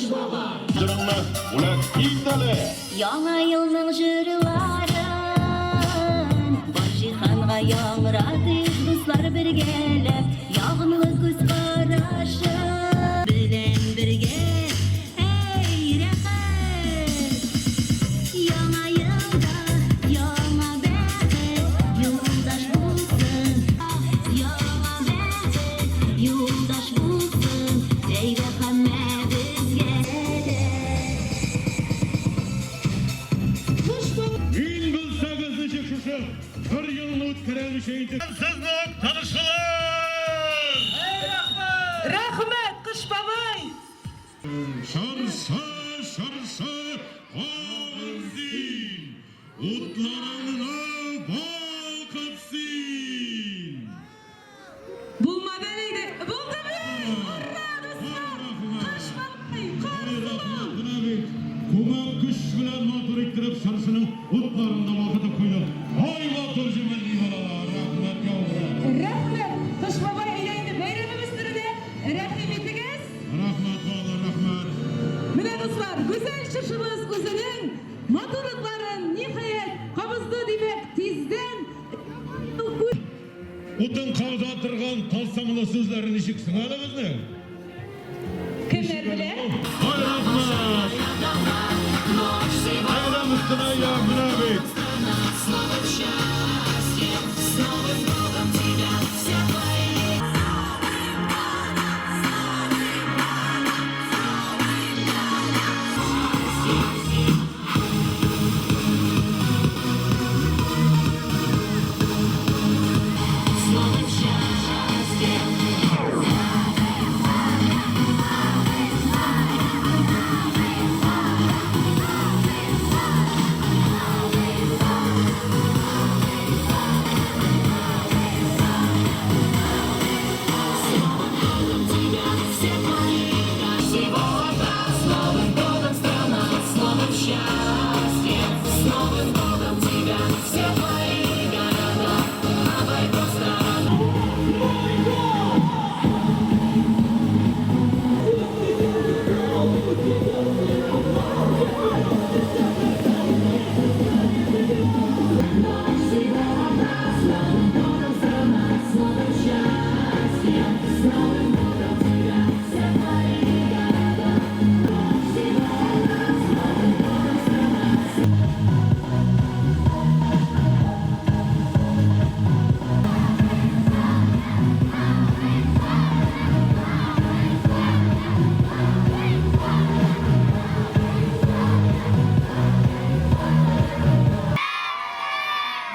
Җырыңны бүләк ит әле! Яңа елның җыруларын бар җиһанга яңратыйк, дуслар, бергәләп, ягымлы күз карашы белән бергә, әй, рәхәт! Яңа елда яңа бәхет юлдаш булсын, яңа бәхет юлдаш булсын, әйдә һәммәбезгә дә. Мин белсәгез ничек шушы бер елны үткәрәлмичә интек. Сезнең таныштылар! Рәхмәт, Кыш бабай! Чыршы, чыршы, кабын син! Утларыңны балкып син! Булмады әле иде. Булды бит! Ура, дуслар! Кыш бабай, кар сылу! Менә бит, күмәк көч белән матур иттереп чыршының утларын да балкытып куйдык. Ай, матур җемелди балалар, рәхмәт яусын. Рәхмәт, Кыш бабай, әйдә инде бәйрәмебез төренә рәхим итегез. Рәхмәт, балалар, рәхмәт. Менә, дуслар, гүзәл чыршыбыз үзенең матур утларын, ниһаять, кабызды, димәк, тиздән Утын кабыза торган тылсымлы сүзләре ничек соң әле безнең? Кемнәр белә? Ай, рәхмәт! Бәйрәм өстенә ямь, менә бит.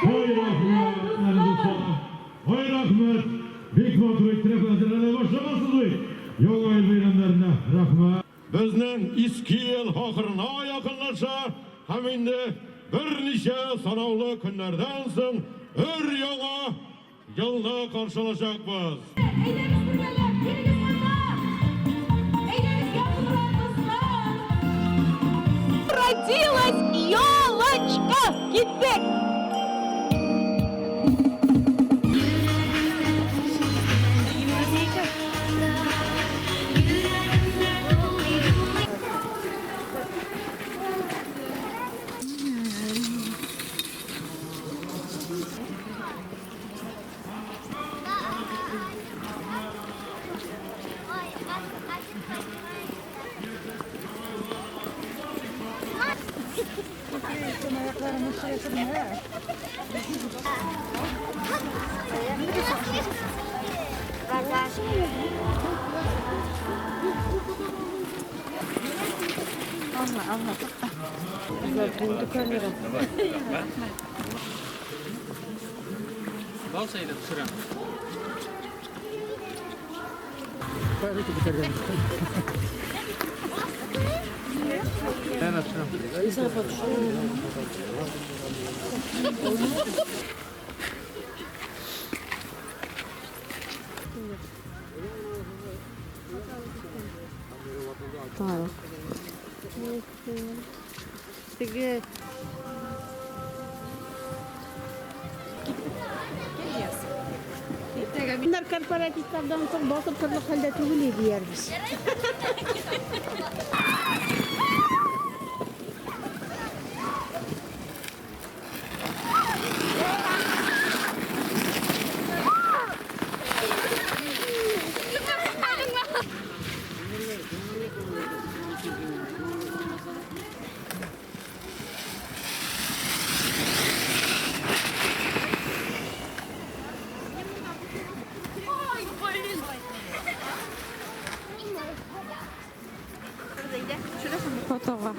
Ой, рәхмәт, дуслар. Ой, рәхмәт. Бик матур иттереп әзерләнә башлагансыз бит. Яңа ел бәйрәмнәренә рәхмәт. Безнең иске ел ахырына якынлаша һәм инде берничә санаулы көннәрдән соң өр-яңа елны каршылачакбыз. Әйдәгез бергәләп, килегез монда! Әйдәгез якынрак, дуслар! Родилась елочка! Киттек! Болар корпоративлардан соң басып торырлык хәлдә түгел иде диярбез. Фотога.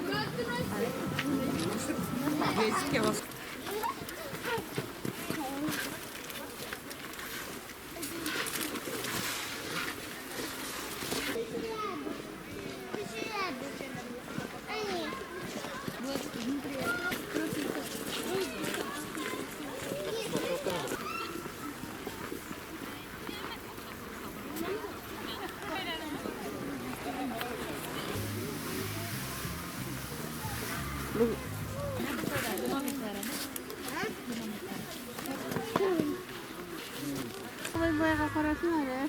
Ой, байга карасын әле.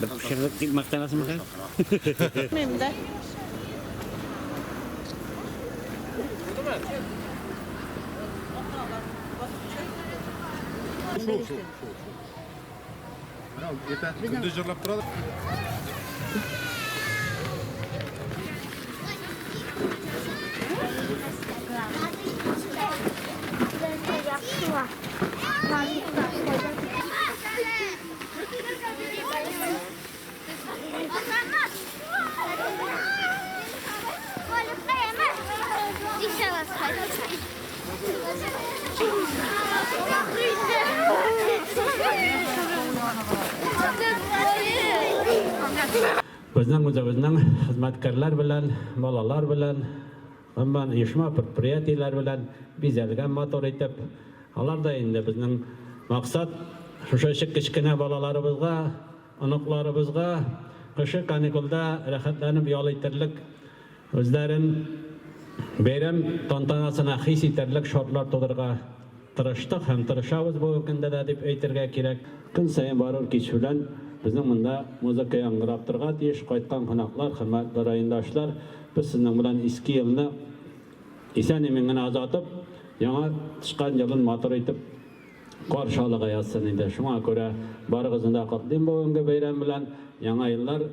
Без пешердек дип мактанасыңмы хәзер? Белмим дә. Көндез җырлап тора. Безнең үзебезнең хезмәткәрләр белән, балалар белән, гомумән оешма предприятиеләр белән бизәлгән матур итеп. Алар да инде безнең максат шушы кечкенә балаларыбызга, оныкларыбызга кышы каникулда рәхәтләнеп ял итерлек, үзләрен бәйрәм тантанасына хис итәрлек шартлар тудырырга тырыштык һәм тырышабыз бүгенге көндә дә дип әйтергә кирәк. Көн саен барыр кич белән безнең монда музыка яңгырап торырга тиеш. Кайткан кунаклар, хөрмәтле райондашлар, без сезнең белән иске елны исән-имин генә озатып, яңа тычкан елын матур итеп каршы алырга язсын инде. Шуңа күрә барыгызны да котлыйм бүгенге бәйрәм белән. Яңа еллар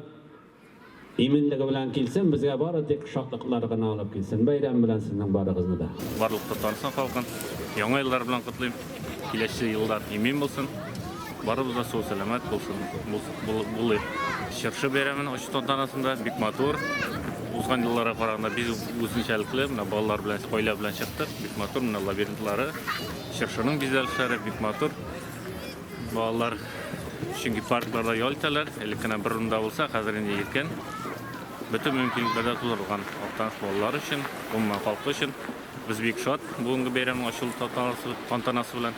иминлеге белән килсен, безгә бары тик шатлыклар гына алып килсен. Бәйрәм белән сезнең барыгызны да. Барлык Татарстан халкын Яңа еллар белән котлыйм. Киләсе еллар имин булсын. Барыбыз да сау сәламәт булсын, булыйк. Чыршы бәйрәмен ачу тантанасында бик матур. Узган елларга караганда бик үзенчәлекле. Менә балалар белән, гаилә белән чыктык. Бик матур, менә лабиринтлары, чыршының бизәлешләре бик матур. Балалар чөнки паркларда ял итәләр. Элек кенә бер урында булса, хәзер инде иркен. Бөтен мөмкинлекләр дә тудырылган Актаныш балалары өчен, гомумән халкы өчен. Без бик шат бүгенге бәйрәмнең ачылу тантанасы белән.